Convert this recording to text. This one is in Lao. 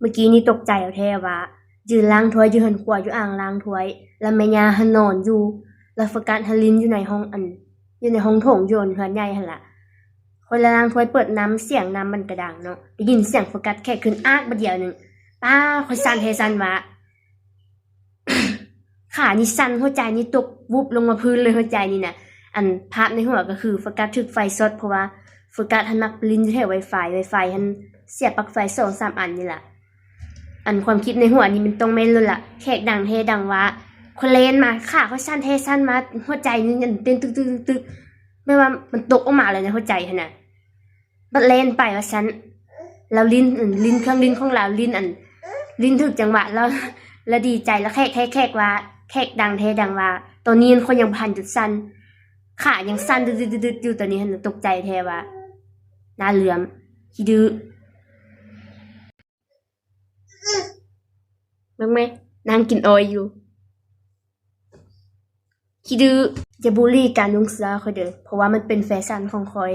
ມື້ກີ້ນີ້ຕົກໃຈແທ້ວ່າ ຢືນລ້າງຖ້ວຍຢູ່ເຮືອນຄົວ ຢູ່ອ່າງລ້າງຖ້ວຍ ແລ້ວແມ່ຍ່າຫັ້ນນອນຢູ່ ແລ້ວໂຟກັສຫັ້ນຫຼິ້ນຢູ່ໃນຫ້ອງ ອັນ ຢູ່ໃນຫ້ອງໂຖງ ຢູ່ເຮືອນໃຫຍ່ຫັ້ນລະ. ຂ້ອຍລະລ້າງຖ້ວຍ ເປີດນ້ຳ ສຽງນ້ຳມັນກະດັງເນາະ ໄດ້ຍິນສຽງໂຟກັສແຄກຂຶ້ນອາກບາດດຽວໜຶ່ງ. ປ້າ ຂ້ອຍສັ່ນແທ້ສັ່ນວ່າ ຂານີ້ສັ່ນ ຫົວໃຈນີ້ຕົກວຸບລົງມາພື້ນເລີຍ ຫົວໃຈນີ້ນະ. ອັນພາບໃນຫົວກໍຄືໂຟກັສຖືກໄຟຊັອດ ເພາະວ່າໂຟກັສຫັ້ນມັກໄປຫຼິ້ນຢູ່ແຖວໄວຟາຍ ໄວຟາຍຫັ້ນເສຍປລັກໄຟສອງສາມອັນນີ້ລະ. ອັນຄວາມຄິດໃນຫົວນີ້ມັນຕ້ອງແມ່ນໂລດລະ ແຄກດັງແທ້ດັງວ່າ ຂ້ອຍແລ່ນມາ ຂາຂ້ອຍສັ່ນແທ້ສັ່ນມາ ຫົວໃຈນີ້ອັນເຕັ້ນຕຶກໆໆ ແບບວ່າມັນຕົກອອກມາເລີຍໃນຫົວໃຈຫັ້ນນະ. ບັດແລ່ນໄປວ່າຊັ້ນ ລາວຫຼິ້ນ ເອີ່ນ ຫຼິ້ນເຄື່ອງຫຼິ້ນຂອງລາວ ຫຼິ້ນອັນ ຫຼິ້ນຖືກຈັງຫວະ ລາວ ລາວດີໃຈ ລາວແຄກແທ້ແຄກວ່າ ແຄກດັງແທ້ດັງວ່າ ຕອນນີ້ຂ້ອຍຍັງບໍ່ທັນຈຸດສັ່ນ ຂາຍັງສັ່ນດຶດໆໆຢູ່. ຕອນນີ້ຫັ້ນຕົກໃຈແທ້ວ່າ ໜ້າເຫຼື່ອມ ຂີ້ດື້ ເບິ່ງແມ ນາງກິນອ້ອຍຢູ່. ຂີ້ດື້ ຢ່າບູລີການນຸ່ງເສື້ອຂ້ອຍເດີ້ ເພາະວ່າມັນເປັນແຟຊັນຂອງຂ້ອຍ.